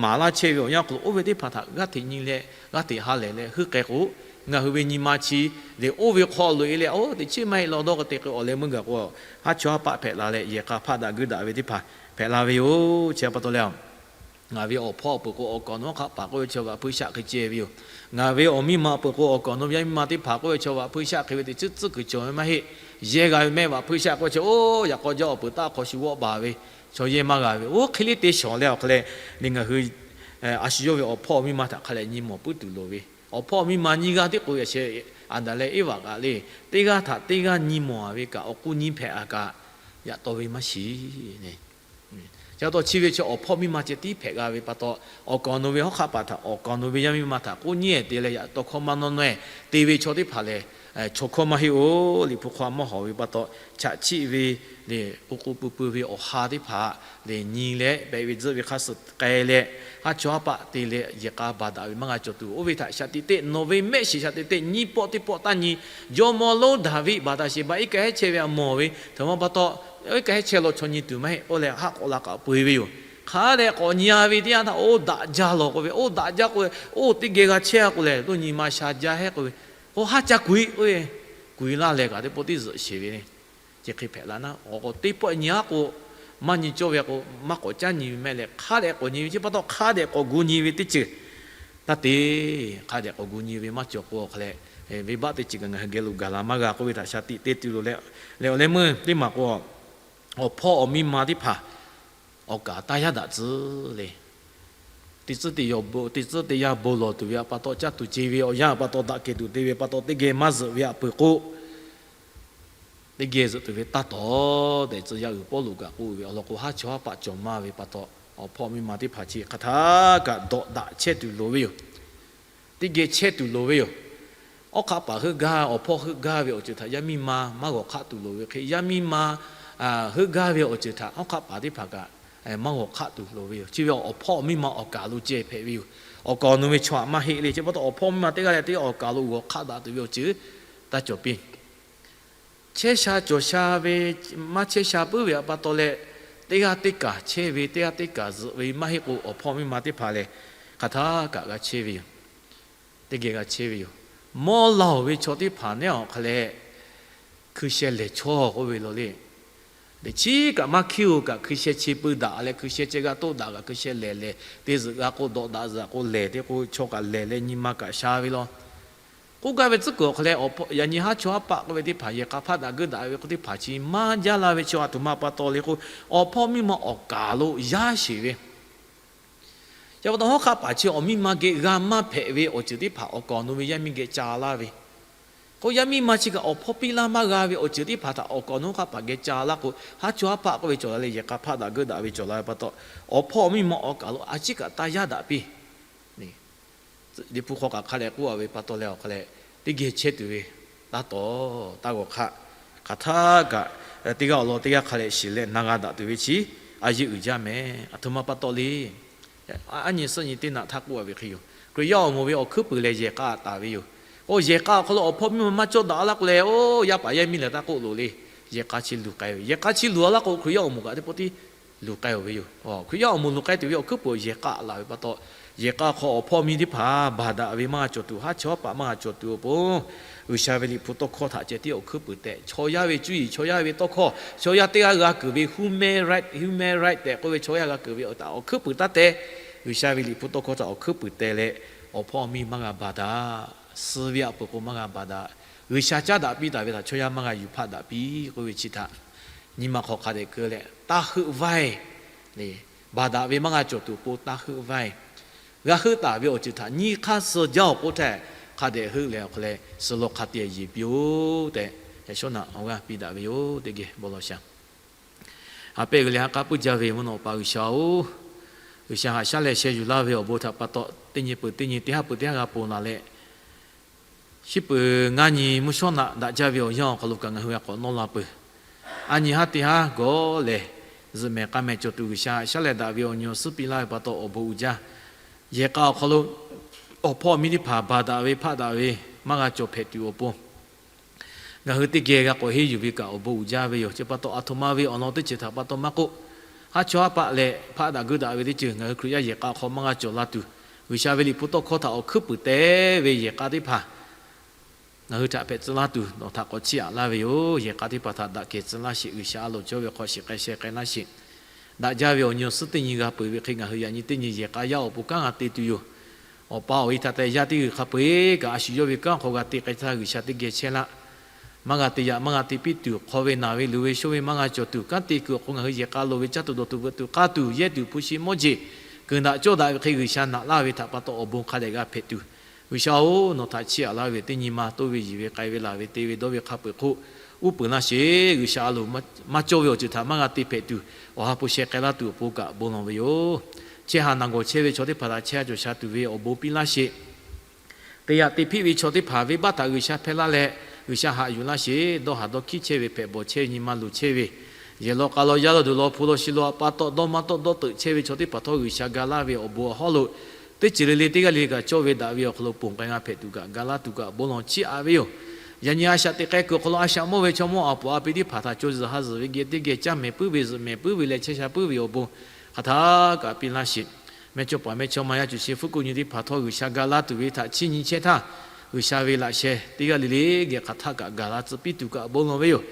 maˍ laˇ chehˇ ve awˬ yanˇ awˬ hk'aw lo, oˇ ve teˇ hpaˍ htaꞈ g'aˇ hteꞈ nyi leh g'aˇ hteꞈ ha lehˬ leh heuˆ k'ai k'o, ngaˬ hui ve nyi ma chi le oˇ ve hk'aw loꞈ e leh, oˇ teꞈ chiˉ maˇ heˆ law dawˇ k'o te k'o awˬ leh meuˇ gaˬ k'o, haˉ chawˇ haˉ paˆ hpehꞈ la leh yehˬ k'a hpaˆ daꞈ geuˆ daꞈ ve teˇ hpaˍ hpehꞈ la ve yoˬ. Chi pa taw leh, ngaˬ ve awˬ hpawˇ awˬ peuˬ k'o awˬ kaˍ awˬ nu hawˉ hk'aˆ paˍ k'oˆ ve chaw vaꞈ hpuiˇ shaˆ hk'e ceh ve yoˬ. Ngaˬ ve awˬ miˇ ma awˬ peuˬ k'o awˬ kaˍ awˬ nu yaˇ miˇ ma teˇ hpaˍ k'oˆ ve chaw vaꞈ hpuiˇ shaˆ hk'e ve teꞈ chiˉ tcuhˉ kuiˬ cawˬ ve maˇ heˆ. Yehˇ g'a ve mehˆ vaꞈ hpuiˇ shaˆ k'oˆ ve chaw, oˇ yaꞈ k'aw jaˇ awˬ peuˬ taˆ hk'aw shu g'awˆ baˬ ve chaw yehˇ maˇ g'a ve, oˇ hk'e le te shawˍ leh awˬ hk'aw leh, ngaˬ hui a shu yawˇ ve awˬ hpawˇ awˬ miˇ ma htaꞈ hk'a leh nyi mawˬ puiˉ tuˬ loˍ ve, awˬ hpawˇ awˬ miˇ ma nyiˇ g'aˇ tiˉ k'o yaꞈ sheh, Aˍdanˍ leh Eˇvaꞈ kaꞈ le, teˇ g'aˇ htaꞈ teˇ g'aˇ nyi mawˬ a ve kaꞈ awˬ k'oˆ nyiˇ hpehꞈ a kaꞈ yaꞈ taw ve maˇ shiˍ. Chi pa taw chi ve chaw awˬ hpawˇ miˇ ma ceh tiˉ hpehꞈ g'a ve pa taw, awˬ kaˍ awˬ nu ve hawˉ hk'aˆ paˍ htaꞈ awˬ kaˍ awˬ nu ve yaˇ miˇ ma htaꞈ k'oˆ nyi-e te leh yaꞈ tawˇ hkawˇ maˇ nawˇ naweh te ve chaw teˇ hpaˍ lehˬ, chaw hkawˇ maˇ heˆ oˬ. Liꞈ hpu hk'aw maˇ hawˍ ve pa taw, chaꞈ chiˆ ve lehˬ k'u k'u pui pui ve awˬ ha teˇ hpaˍ lehˬ nyi leh, pehꞈ ve tzuhˆ ve hk'a suh k'ai leh, haˉ chawˇ haˉ paˆ te leh yehˬ k'a baˬ daꞈ ve maˇ g'a cawˬ tuˬ, oˇ ve htaꞈ shaˍ tiꞈ teˆ nawˬ ve mehˆ shiˍ shaˍ tiꞈ teˆ nyiˇ pawˆ teˇ pawˆ taˇ nyi. Jawˇmawˇ lonˉ Daˍviˆ baˬ taˍ sheˍ, baˬ iˉ kaˆ hehˉ chehˇ ve a mawˬ ve htawˇ maˇ pa taw, iˉ kaˆ hehˉ chehˇ law chaw nyi tuˬ maˇ heˆ. Oˇ leh haˉ k'awꞈ la kaꞈ peu-eˬ ve yoˬ. Hk'a dehꞈ k'awꞈ nyi-a ve teˇ yanˇ htaˇ, oˇ daꞈ jaˇ lawˬ k'oˆ ve, oˇ daꞈ jaˇ k'oˆ ve, oˇ teˇ geh g'a chehˇ-a k'o lehˬ, to nyi ma sha jaˇ hehˉ k'oˆ ve, k'o haˉ ca kuˬ-e k'oˆ ve, kuˬ-e laˇ leh kaꞈ teˇ pawˆ tiˉ zuhꞈ sheˍ ve le. Chi hk'e hpehꞈ la naˉ, awˬ k'o teˇ pawˆ nyi-a k'o, maˇ nyi cawˇ ve k'o, maˇ k'awꞈ caˉ nyi ve mehˆ leh, hk'a dehꞈ k'awꞈ nyi ve chi pa taw, hk'a dehꞈ k'awꞈ gu nyi ve teˇ ceuˬ taˇ te. Hk'a dehꞈ k'awꞈ gu nyi ve maˇ cawˬ k'o, awˬ hk'a leh venˇbaˆ teˇ ceuˬ kaꞈ ngaˬ hui geh lo gaˬ la maˇ g'a k'oˆ ve htaꞈ shaˍ tiꞈ te tuˬ loˬ leh, leh awˬ leh meuˇ teˇ maˬ k'o, awˬ hpawˇ awˬ miˇ ma teˇ hpaˍ awˬ kaˍ taˇ yaˇ daꞈ tcuh le. Teˇ tcuhˉ teˇ yanˇ bon lawˬ tuˬ ve pa taw, caˇ tuˬ ce ve awˬ yanˇ pa taw, daꞈ kehˬ tuˬ te ve pa taw, teˇ geh maˇ zuhꞈ ve aꞈ peuˬ k'o, teˇ geh zuhꞈ tuˬ ve taˇ tawˍ tehꞈ, tcuh yaˇ uiˍ Pawˇluꞈ kaꞈ k'oˆ ve awˬ lawn k'o, haˉ chawˇ haˉ paˆ cawˬ maˇ ve pa taw, awˬ hpawˇ miˇ ma teˇ hpaˍ chi hk'aˬ htaˇ kaꞈ dawꞈ daꞈ chehˇ tuˬ loˍ ve yoˬ. Teˇ geh chehˇ tuˬ loˍ ve yoˬ. Hawˉ hk'aˆ paˍ heuˆ gaˇ, awˬ hpawˇ heuˆ gaˇ ve awˬ ceuˬ htaꞈ yaˇ miˇ ma maˇ g'awˬ hk'aˆ tuˬ loˍ ve hk'e, yaˇ miˇ ma heuˆ gaˇ ve awˬ ceuˬ htaꞈ hawˉ hk'aˆ paˍ teˇ hpaˍ kaꞈ maˇ g'awˬ hk'aˆ tuˬ loˍ ve yoˬ. Chi ve awˬ hpawˇ miˇ ma awˬ kaˍ lo ceh hpehꞈ ve yoˬ. Awˬ kaˍ awˬ nu ve chaw htaꞈ maˇ heˆ le. Chi pa taw, awˬ hpawˇ miˇ ma teˇ g'aˇ leh teˇ g'aˇ awˬ kaˍ lo g'awˬ hk'aˆ daꞈ tuˬ ve awˬ ceuˬ taˇ cawˬ piˇ. Chehˇ sha cawˬ sha ve, maˇ chehˇ sha puiˉ ve pa taw leh, teˇ g'aˇ teˇ kaˬ chehˇ ve, teˇ g'aˇ teˇ kaˬ zuhꞈ ve maˇ heˆ k'o, awˬ hpawˇ miˇ ma teˇ hpaˍ lehˬ, hk'aˬ htaˇ kaꞈ g'a chehˇ ve yoˬ. Teˇ geh g'a chehˇ ve yoˬ. Mawˇ laˬ-oˬ ve chaw teˇ hpaˍ neˉ awˬ hk'a leh, hkui sheh lehˬ chawˇ k'oˆ ve law le. Teꞈ chiˉ kaꞈ maˇ hkiˇ-oˬ kaꞈ, hkui sheh chi pui daꞈ leh, hkui sheh ceh g'a toˆ daꞈ kaꞈ, hkui sheh lehˬ lehˬ, te zuhꞈ g'a k'o, dawꞈ daꞈ zuhꞈ k'o, lehˬ te k'o, chaw kaꞈ lehˬ leh nyi ma kaꞈ sha ve law. K'oˆ gaˇ ve tcuhˉ kuiˬ awˬ hk'a leh, yaꞈ nyi haˉ chawˇ haˉ paˆ k'oˆ ve teˇ hpaˍ yehˬ k'a hpaˆ daꞈ geuˆ daꞈ ve k'oˆ teˇ hpaˍ chi maˇ jaˇ la ve chi, aˬ htoꞈ ma pa taw le k'o, awˬ hpawˇ miˇ ma awˬ kaˍ lo yaˇ sheˍ ve Chi pa taw, hawˉ hk'aˆ paˍ chi awˬ miˇ ma geh g'a maˇ hpehꞈ ve awˬ ceuˬ teˇ hpaˍ awˬ kaˍ awˬ nu ve yaˇ miˇ geh ca laˇ ve k'o, yaˇ miˇ ma chi kaꞈ awˬ hpawˇ piˇ laˇ maˇ g'a ve awˬ ceuˬ teˇ hpaˍ htaꞈ awˬ kaˍ awˬ nu hawˉ hk'aˆ paˍ geh ca laˇ k'o, haˉ chawˇ haˉ paˆ k'oˆ ve cawˬ la leh, yehˬ k'a hpaˆ daꞈ geuˆ daꞈ ve cawˬ la ve pa taw, awˬ hpawˇ awˬ miˇ ma awˬ kaˍ lo a ciˉ kaꞈ taˇ yaˇ daꞈ piˇ. Liꞈ hpu hk'aw kaꞈ hk'a dehꞈ k'oˆ a ve pa taw leh, awˬ hk'a leh teˇ geh chehˇ tuˬ ve taˇ tawˍ taˇ g'awˬ hk'aˆ. Hk'aˬ htaˇ kaꞈ teˇ g'aˇ awˬ lawn teˇ g'aˇ hk'a leh shiˍ leh na g'a daꞈ tuˬ ve chi a yeˇ uiˍ jaˇ mehˍ. Aˬ htoꞈ ma pa taw le. Aˉ nyi suhˉ nyi teˇ naꞈ htaˇ k'oˆ a ve hk'e yoˬ. Hkriꞈ yaˇ awˬ moˍ ve awˬ hkuiˉ puiˍ lehˬ, yehˬ k'a taˍ ve yoˬ. K'o, yehˬ k'a awˬ hk'aw lo awˬ hpawˇ miˇ ma maˇ cawˇ daꞈ laˇ k'o leh, oˇ yaˇ paˍ yaˇ miˇ lehˬ taˇ k'oˆ loˬ le. Yehˬ k'a chi luˬ k'ai ve, yehˬ k'a chi luˬ a laˇ k'o, Hkriꞈ yaˇ awˬ moˍ kaꞈ teˇ pawˆ tiˉ luˬ k'ai-oˬ ve yoˬ. Hkriꞈ yaˇ awˬ moˍ luˬ k'ai tuˬ ve awˬ hkuiˉ puiˍ yehˬ k'a laˬ ve pa taw, yehˬ k'a hk'aw awˬ hpawˇ miˇ teˇ hpaˍ baˬ daꞈ ve maˇ g'a cawˬ tuˬ, haˉ chawˇ haˉ paˆ maˇ g'a cawˬ tuˬ awˬ pon, G'uiˬsha ve Liꞈ hpu tawˇ hkawˇ htaꞈ ceh tiˉ awˬ hkuiˉ puiˍ tehꞈ, chaw yaˇ ve cuˇ yiˍ, chaw yaˇ ve tawˇ hkawˇ, chaw yaˇ teˇ g'aˇ g'a keunˍ ve human right, human right tehꞈ k'oˆ ve chaw yaˇ g'a keunˍ ve awˬ htaꞈ awˬ hkuiˉ puiˍ taˇ teh. G'uiˬsha ve Liꞈ hpu tawˇ hkawˇ htaꞈ awˬ hkuiˉ puiˍ teh leh, awˬ hpawˇ awˬ miˇ maˇ g'a baˬ daꞈ, suh ve aꞈ peuˬ k'o maˇ g'a baˬ daꞈ, G'uiˬsha caˉ daꞈ piˇ taˍ ve htaꞈ chaw yaˇ maˇ g'a yuˬ hpaˆ daꞈ piˇ k'oˆ ve chi htaꞈ nyi ma hk'aw hk'a dehꞈ keu leh, taˇ heuˆ vaiˇ le, baˬ daꞈ ve maˇ g'a cawˬ tuˬ awˬ pon taˇ heuˆ vaiˇ. G'a heuˆ taˍ ve awˬ ceuˬ htaꞈ nyi hk'aˇ suh jaˇ awˬ k'oˆ htaˇ, hk'a dehꞈ heuˆ leh awˬ hk'a leh suh law hk'a te yeˬ piˇ-oˆ tehꞈ, yaꞈ shawˉ naꞈ awˬ g'aˇ piˇ daꞈ ve yoˬ. Teˇ geh bon lawˬ shaˍ. A pehˇ g'uiˬ leh ha k'aˉ puiˉ jaˇ ve mvuhˇ naw pa G'uiˬsha-oˬ, G'uiˬsha haꞈ shaˉ leh sheh yuˬ laˇ ve awˬ bon htaꞈ pa taw, teˇ nyi peuˬ teˇ nyi, teˇ haˉ peuˬ teˇ haˉ g'a ponˬ laˬ leh, shiˉ peuˬ ngaˇ nyi mvuhˇ shawˉ naꞈ daꞈ jaˇ ve awˬ yanˇ awˬ hk'aw lo kaꞈ ngaˬ hui g'a k'awꞈ nawˇ la peuˬ. A nyi haˉ teˇ haˉ gawˬ lehˬ, zuhꞈ mehˍ k'a mehˍ cawˬ tuˬ G'uiˬsha haꞈ shaˉ leh daꞈ ve awˬ nyi awˬ suhˉ piˇ laˇ ve pa taw awˬ bon uiˍ jaˇ. Yehˬ k'a awˬ hk'aw lo awˬ hpawˇ miˇ teˇ hpaˍ baˬ daꞈ ve hpaˆ daꞈ ve maˇ g'a cawˬ hpehꞈ tuˬ awˬ pon, ngaˬ hui teˇ geh g'a k'awꞈ henˇ yuˬ ve kaꞈ awˬ bon uiˍ jaˇ ve yoˬ. Chi pa taw, aˬ htoꞈ ma ve awˬ lawn teˇ ceuˬ htaꞈ pa taw maˇ k'oˆ, haˉ chawˇ haˉ paˆ leh hpaˆ daꞈ geuˆ daꞈ ve teˇ ceuˬ ngaˬ hui Hkriꞈ yaˇ yehˬ k'a awˬ hk'aw maˇ g'a cawˬ la tuˬ, G'uiˬsha ve Liꞈ hpu tawˇ hkawˇ htaꞈ awˬ hkuiˉ puiˍ teh ve yehˬ k'a teˇ hpaˍ ngaˬ hui htaꞈ hpehꞈ tcuh laˇ tuˬ, nawˬ htaꞈ k'awꞈ chiˇ aꞈ laˇ ve yoˬ. Yehˬ k'a teˇ hpaˍ htaꞈ daꞈ kehˬ tcuh laˇ sheˍ. G'uiˬsha a loˍ cawˇ ve hk'aw shiˍ k'ai sheh k'ai laˇ sheˍ. Daꞈ jaˇ ve awˬ nyi awˬ suhˉ teˇ nyi g'a peuˬ ve hk'e, ngaˬ hui yaꞈ nyi teˇ nyi yehˬ k'a yaˇ awˬ pon kanˉ g'a te tuˬ yoˬ. Awˬ pa awˬ e htaꞈ tehꞈ yaˇ teˇ g'uiˬ hk'a peu-eˬ kaꞈ a shu yawˇ ve kanˉ hk'aw g'a te k'ai htaˇ, G'uiˬsha teˇ geh chehˇ laˇ. Maˇ g'a te yaꞈ maˇ g'a te piˇ tuˬ, hk'aw ve naˬ ve luˬ ve shonˇ ve maˇ g'a cawˬ tuˬ, kanˉ te kuiˬ awˬ hk'aw ngaˬ hui yehˬ k'a loˍ ve caˇ tuˬ dawˬ tuˬ veuꞈ tuˬ k'aˇ tuˬ yehˇ tuˬ hpu shi mawˇ jeˬ keunˍ daꞈ cawˇ daꞈ ve hk'e, G'uiˬsha naꞈ laˇ ve htaꞈ pa taw awˬ bon hk'a dehꞈ g'a hpehꞈ tuˬ, G'uiˬsha-oˬ, nawˬ htaꞈ chiˇ aꞈ laˇ ve teˇ nyi ma toˇ ve yiˬ ve k'ai ve laˬ ve te ve dawˇ ve hk'a peu-eˬ hk'oˆ, Uˉ peunˍ laˇ sheˍ. G'uiˬsha a loˍ maˇ cawˇ ve awˬ ceuˬ htaꞈ maˇ g'a te hpehꞈ tuˬ, awˬ ha hpu sheh k'ai laˇ tuˬ awˬ pon kaꞈ bon lawˬ ve yoˬ. Chehˇ ha naˬ gawˬ chehˇ ve chaw teˇ hpaˍ htaꞈ chehˇ ha cawˬ sha tuˬ ve awˬ bon piˇ laˇ sheˍ. Te yaꞈ te hpiˆ ve chaw teˇ hpaˍ venˇbaˆ htaꞈ G'uiˬsha hpehˇ laˇ leh, G'uiˬsha haꞈ yuˬ laˇ sheˍ. Dawˇ haˍ dawˇ hkiˉ chehˇ ve, hpehꞈ bawˬ chehˇ ve, nyi ma luˬ chehˇ ve, yehˬ law k'a law, yaˇ law duˬ law, hpu law shi law, a pa tawˆ dawˇ maˇ tawˆ dawˇ teuꞈ chehˇ ve chaw teˇ hpaˍ htawˇ, G'uiˬsha ga laˇ ve awˬ bon awˬ hawˉ lo teˇ ceuˬ le le teˇ g'aˇ le le kaꞈ cawˇ ve daꞈ ve awˬ hk'aw lo ponˬ k'ai g'a hpehꞈ tuˬ kaꞈ ga laˇ tuˬ kaꞈ bon lawˬ chiˇ aꞈ ve yoˬ. Yaꞈ nyi a shaꞈ teꞈ k'ai kuiˬ awˬ hk'aw lo a shaꞈ mawˇ ve chaw mawˇ a poˍ a pi teˇ hpaˍ htaꞈ co zuhˬ ha zuhˬ ve geh teˇ geh caˇ mehˍ puiˉ ve, zuhꞈ mehˍ puiˉ ve leh chehˇ sha puiˉ ve awˬ bon hk'aˬ htaˇ kaꞈ piˇ laˇ sheˍ. Mehˇchawˇpaˍ mehˇchawˇma yaˇ cuˬ chi fuˉ kuˆ nyi teˇ hpaˍ htawˇ G'uiˬsha ga laˇ tuˬ ve htaꞈ chiˇ nyi chehˇ htaˇ, G'uiˬsha ve laꞈ sheh teˇ g'aˇ le le geh hk'aˬ htaˇ kaꞈ gaˬ la tcuh piˇ tuˬ kaꞈ bon lawˬ ve yoˬ.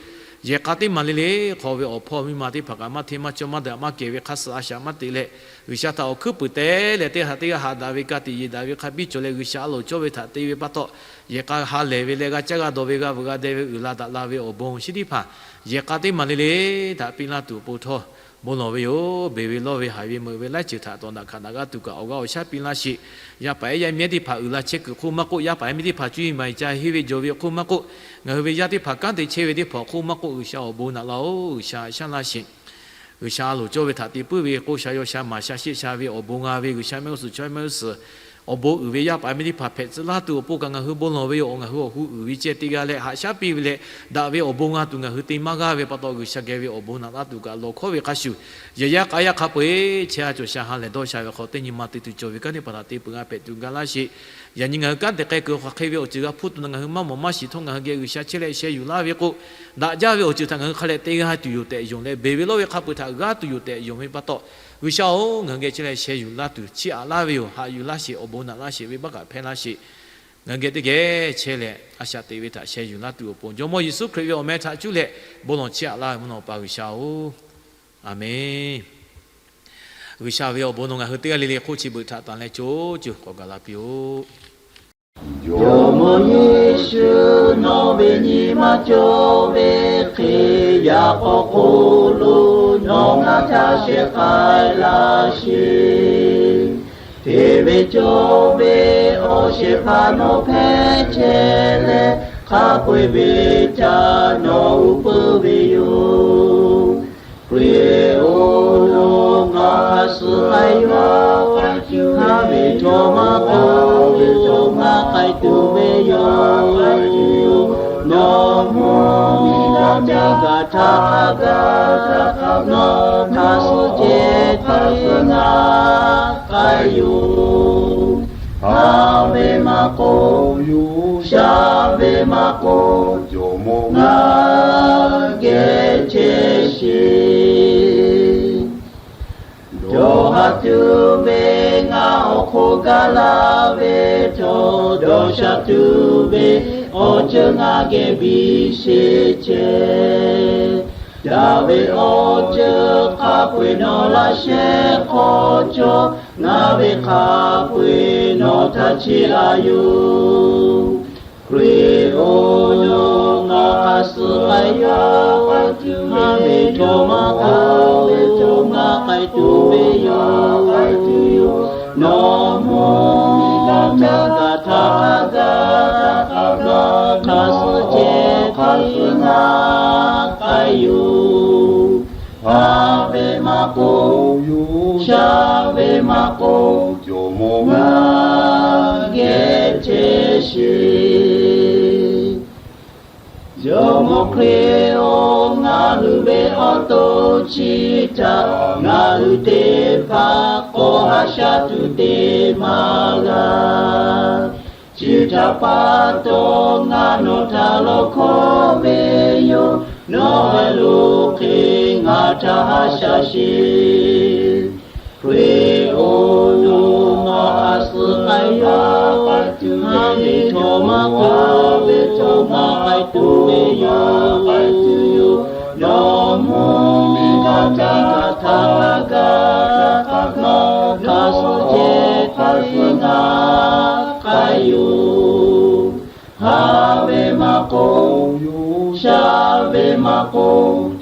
Yehˬ k'a teˇ maˬ le le hk'aw ve awˬ hpawˇ miˇ ma teˇ hpaˍ kaꞈ maˇ hteˇ maˇ cawˇ maˇ daꞈ maˇ kehˬ ve hk'aˇ suh a shaꞈ maˇ teꞈ leh, G'uiˬsha htaꞈ awˬ hkuiˉ puiˍ teh leh teˇ ha teˇ g'aˇ haꞈ daꞈ ve ka tiꞈ yeˬ daꞈ ve hk'a biˇ cawˬ leh G'uiˬsha a loˍ cawˇ ve htaꞈ te ve pa taw, yehˬ k'a ha lehˬ ve leh g'a caˇ g'a dawˬ ve g'a veuꞈ g'a deh ve uiˍ la daꞈ la ve awˬ bon chi teˇ hpaˍ yehˬ k'a teˇ maˬ le le htaꞈ piˇ laˇ tuˬ awˬ pon htawˇ bon lawˬ ve yoˬ. Beˬ ve lawˇ ve haiˬ ve meuꞈ ve laiˉ ceuˬ htaꞈ tawˍ daꞈ hkaꞈ daꞈ g'a tuˬ kaꞈ awˬ g'aˇ awˬ shaˉ piˇ laˇ sheˍ. Yaˇ paˍ ehˉ yaˇ miˇ ehˉ teˇ hpaˍ uiˍ la chehˇ kuiˬ hk'oˆ maˇ k'oˆ, yaˇ paˍ ehˉ miˇ teˇ hpaˍ cuˇ yiˍ maˍ yiˍ ca henˇ ve jawˬ ve awˬ hk'oˆ maˇ k'oˆ, ngaˬ hui ve yaˇ teˇ hpaˍ kanˉ te chehˇ ve teˇ hpaˍ awˬ hk'oˆ maˇ k'oˆ, G'uiˬsha awˬ bon naꞈ laˇ-oˬ. G'uiˬsha shaˉ laˇ sheˍ. G'uiˬsha a loˍ cawˇ ve htaꞈ te puiˉ ve k'o, sha yaw sha maˍ sha sheˆ sha ve awˬ bon g'a ve G'uiˬsha mehˆ g'uˇ suhˍ chaw mehˆ g'uˇ suhˍ awˬ bon uiˍ ve yaˇ paˍ miˇ teˇ hpaˍ hpehꞈ tcuh laˇ tuˬ awˬ pon kaꞈ ngaˬ hui bon lawˬ ve yoˬ. Ngaˬ hui awˬ hu uiˍ ve ceh teˇ g'aˇ leh haꞈ shaˉ piˇ ve leh daꞈ ve awˬ bon g'a tuˬ ngaˬ hui te maˇ g'aˇ ve pa taw, G'uiˬsha geh ve awˬ bon naꞈ laˇ tuˬ kaꞈ lawˬ hkawˉ ve hk'a shuˍ, yehˬ yaˇ k'a yaˇ hk'a peu-eˬ chehˇ ha cawˬ sha ha lehˬ dawˇ sha ve hk'aw teˇ nyi ma te tuˬ cawˬ ve kanˉ teˇ hpaˍ htaꞈ te peuˬ g'a hpehꞈ tuˬ ga laˇ sheˍ. Yaꞈ nyi ngaˬ hui kanˉ te k'ai kuiˬ hk'aˬ hk'e ve awˬ ceuˬ g'a hpuˇ tuˬ na ngaˬ hui maˇ mawˬ maˇ shiˍ htawˇ, ngaˬ hui geh G'uiˬsha chehˇ leh sheh yuˬ laˇ ve k'o, daꞈ jaˇ ve awˬ ceuˬ htaꞈ ngaˬ hui hk'a leh te g'a tuˬ yoˬ tehꞈ yonˍ leh, beˬ ve lawˇ ve hk'a peu-eˬ htaꞈ g'aˇ tuˬ yoˬ tehꞈ yonˍ ve pa taw, G'uiˬsha-oˬ, ngaˬ hui geh chehˇ leh sheh yuˬ laˇ tuˬ chiˇ aꞈ laˇ ve yoˬ. Haꞈ yuˬ laˇ sheˍ. Awˬ bon naꞈ laˇ sheˍ. Venˇbaˆ kaꞈ hpehˇ laˇ sheˍ. Ngaˬ hui geh teˇ geh chehˇ leh a shaꞈ teꞈ ve htaꞈ sheh yuˬ laˇ tuˬ awˬ pon Jawˇmawˇ Yeˍsuˆ Hkriꞈ ve awˬ meh htaꞈ cuˇ leh bon lawˬ chiˇ aꞈ laˇ ve mvuhˇ naw pa G'uiˬsha-oˬ, Aˍmenˇ. G'uiˬsha ve awˬ bon nawˬ ngaˬ hui teˇ g'aˇ le le hk'oˆ chi beuꞈ htaꞈ tanˬ leh co cuˬ k'awꞈ gaˬ la piˇ-oˆ. Jawˇmawˇ Yeˍsuˆ, nawˬ ve nyi ma cawˇ ve hk'e, yaꞈ k'aw hk'oˆ lo nawˬ ngaˬ htaꞈ shehˍ k'ai laˇ sheˍ. Hteˇ ve cawˇ ve awˬ shehˍ hpaˇ nawˬ hpehꞈ chehˇ leh, hk'a peu-eˬ ve htaꞈ nawˬ uˉ peunˍ ve yoˬ. Hkriꞈ-oˬ, nawˬ ngaˬ suh k'ai yaˇ k'ai tuˬ, haˉ ve chaw maˇ k'oˆ, ve chaw maˇ k'ai tuˬ ve yoˬ. Nawˬ mvuhˇ miˬ g'a caˇ g'a htaˇ g'a, nawˬ hk'a suh ceh hk'a suh ngaˬ k'ai yoˬ. Haˉ ve maˇ k'oˆ, shaˉ ve maˇ k'oˆ, Jawˇmawˇ ngaˬ geh chehˇ sheˍ. Dawˇ haˍ tuˬ ve ngaˬ awˬ hk'oˆ gaˬ la ve htawˇ, dawˇ sha tuˬ ve awˬ ceuˬ ngaˬ geh biˇ sheˍ ceh. Daꞈ ve awˬ ceuˬ hk'a peu-eˬ nawˬ laꞈ sheh hk'aw cawˬ, ngaˬ ve hk'a peu-eˬ nawˬ htaꞈ chiˇ aꞈ yoˬ. Hkriꞈ-oˬ, nawˬ ngaˬ hk'a suh k'ai yaˇ k'ai tuˬ, haˉ ve chaw maˇ k'oˆ, ve chaw maˇ k'ai tuˬ ve yoˬ. Nawˬ mvuhˇ miˬ g'a caˇ g'a htaˇ g'a, nawˬ hk'a suh ceh hk'a suh ngaˬ k'ai yoˬ. Haˉ ve maˇ k'oˆ, shaˉ ve maˇ k'oˆ, Jawˇmawˇ ngaˬ geh chehˇ sheˍ. Jawˇmawˇ Hkriꞈ-oˬ, ngaˬ hui ve awˬ to chi htaꞈ ngaˬ hui teˇ hpaˍ k'awꞈ haꞈ shaˉ tuˬ te maˇ g'a. Chi htaꞈ pa taw ngaˬ nawˬ htaꞈ lawˬ hkawˇ ve yoˬ. Nawˬ ve lo hk'e ngaˬ htaꞈ haꞈ shaˉ sheˍ. Hkriꞈ-oˬ, nawˬ ngaˬ hk'a suh k'ai yaˇ k'ai tuˬ, haˉ ve chaw maˇ k'oˆ, ve chaw maˇ k'ai tuˬ ve yoˬ. Nawˬ mvuhˇ miˬ g'a caˇ g'a htaˇ g'a, nawˬ hk'a suh ceh hk'a suh ngaˬ k'ai yoˬ. Haˉ ve maˇ k'oˆ, shaˉ ve maˇ k'oˆ,